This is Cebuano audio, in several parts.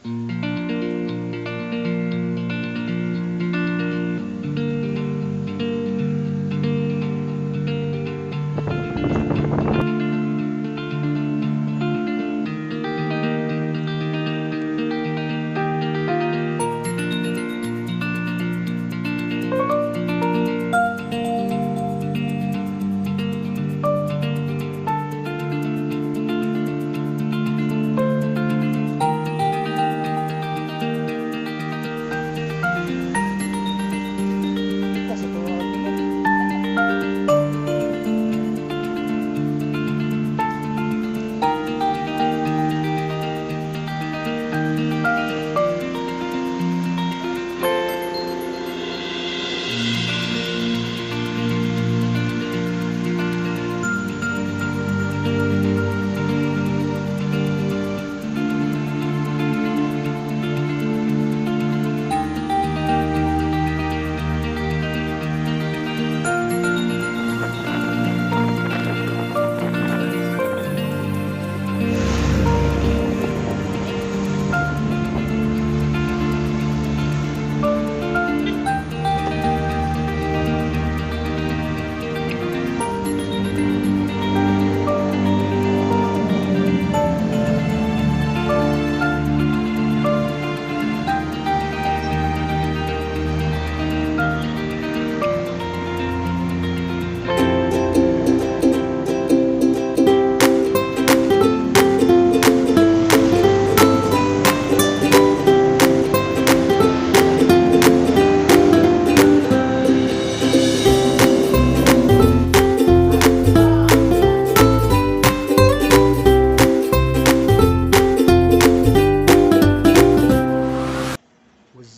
What's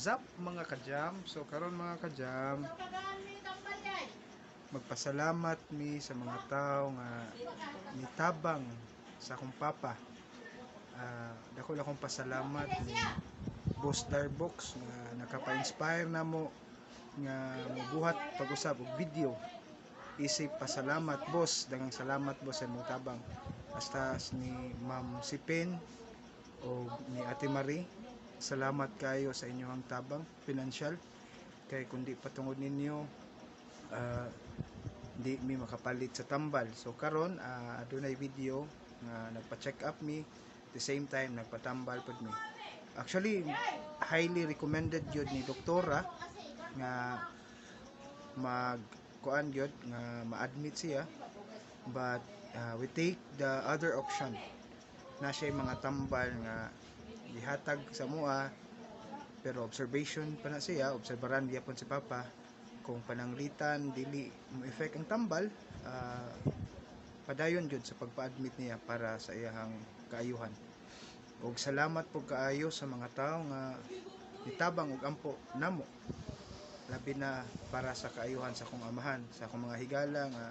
up, mga kajam? So karon, mga kajam, magpasalamat mi sa mga tao nga nitabang sa akong papa. Dako lang akong pasalamat ni Boss Darbox nga nakapa-inspire namo nga mobuhat pag-usab og video. Isip pasalamat, boss, daghang salamat, boss, sa imong tabang. Hasta ni Ma'am Sipin o ni Ate Marie, salamat kayo sa inyong tabang financial kay kundi patungod ninyo, di mi makapalit sa tambal. So karon, adunay video nga nagpa-check up mi, the same time nagpatambal pud mi. Actually, highly recommended gyud ni doktora nga mag kuan gyud nga ma-admit siya, but we take the other option na siya mga tambal nga gihatag sa mua, pero observation pa na siya, obserbaran gyapon si papa. Kung pananglitan dili mo effect ang tambal, padayon gyud sa pagpa-admit niya para sa iyahang kaayuhan. Og salamat pug kaayo sa mga tawo nga nitabang og ampo namo, labi na para sa kaayuhan sa akong amahan, sa akong mga higala nga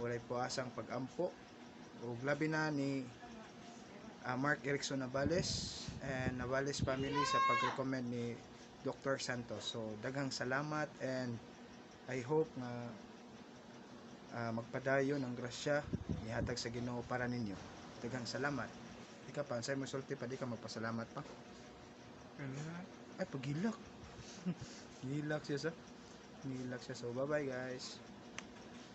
walay puasang pag-ampo, ug labi na ni Mark Erickson Navales and Navales family sa pag-recommend ni Dr. Santos. So daghang salamat and I hope nga magpadayon ang grasya ihatag sa Ginoo para ninyo. Daghang salamat. Ika pa, unsay mo sulti pa di ka magpasalamat pa? Ay, pagilak. Gilak siya sa. Gilak siya. So, bye-bye, guys.